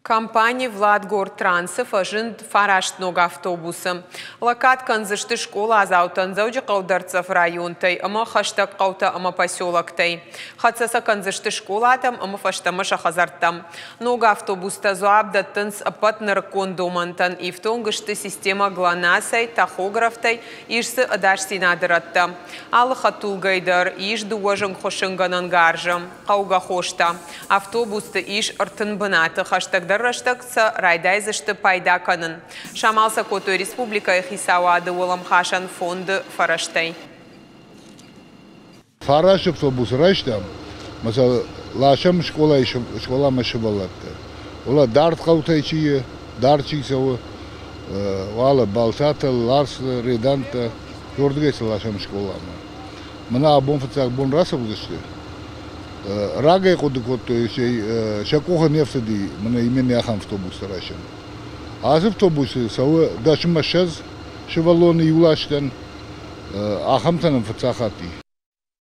Компани Владгортранс-ы фӕзынд фараст ног автобусы. Лӕггад кӕндзысты скъоладзаутӕн Дзӕуджыхъӕуы дӕрддзӕф районтӕй ӕмӕ хӕстӕг хъӕутӕ ӕмӕ поселоктӕй. Хӕццӕ сӕ кӕндзысты скъолатӕм ӕмӕ фӕстӕмӕ сӕ хӕдзӕрттӕм. Ног автобустӕ дзуапп дӕттынц ӕппӕт нырыккон домӕнтӕн, ифтонг сты системӕ ГЛОНАСС-ӕй, тахографтӕй, ис дзы ӕдасдзинады рӕттӕ. Алы хӕдтулгӕйы дӕр ис дыууӕ зынгхуыссынгӕнӕн гарзы, хъӕугӕ хостӕ. Автобусты ис 30 бынаты, хӕстӕгдӕр рӕстӕг сӕ райдайдзысты пайда кӕнын. Самал сӕ кодтой республикӕйы хицауады уӕлӕмхасӕн фонды фӕрӕзтӕй. Фараст автобусы райстам, ӕмӕ сӕ ласӕм скъолайы скъоламӕ сывӕллӕтты. Уӕлӕ дард хъӕутӕй чи и, дард чи цӕуы, уӕлӕ Балтатӕ, Ларсы, Редантӕ, уырдыгӕй сӕ ласӕм скъоламӕ. Мӕнӕ абон фыццаг бон рацӕудзысты. Рагӕй хъуыды кодтой, сӕ къухы не фтыди мӕнӕ именно ахӕм автобустӕ райсын. Ацы автобусы цӕуы 10 ӕмӕ 20 сывӕллоны иу ластӕн, ахӕмтӕ нӕм фыццаг хатт и.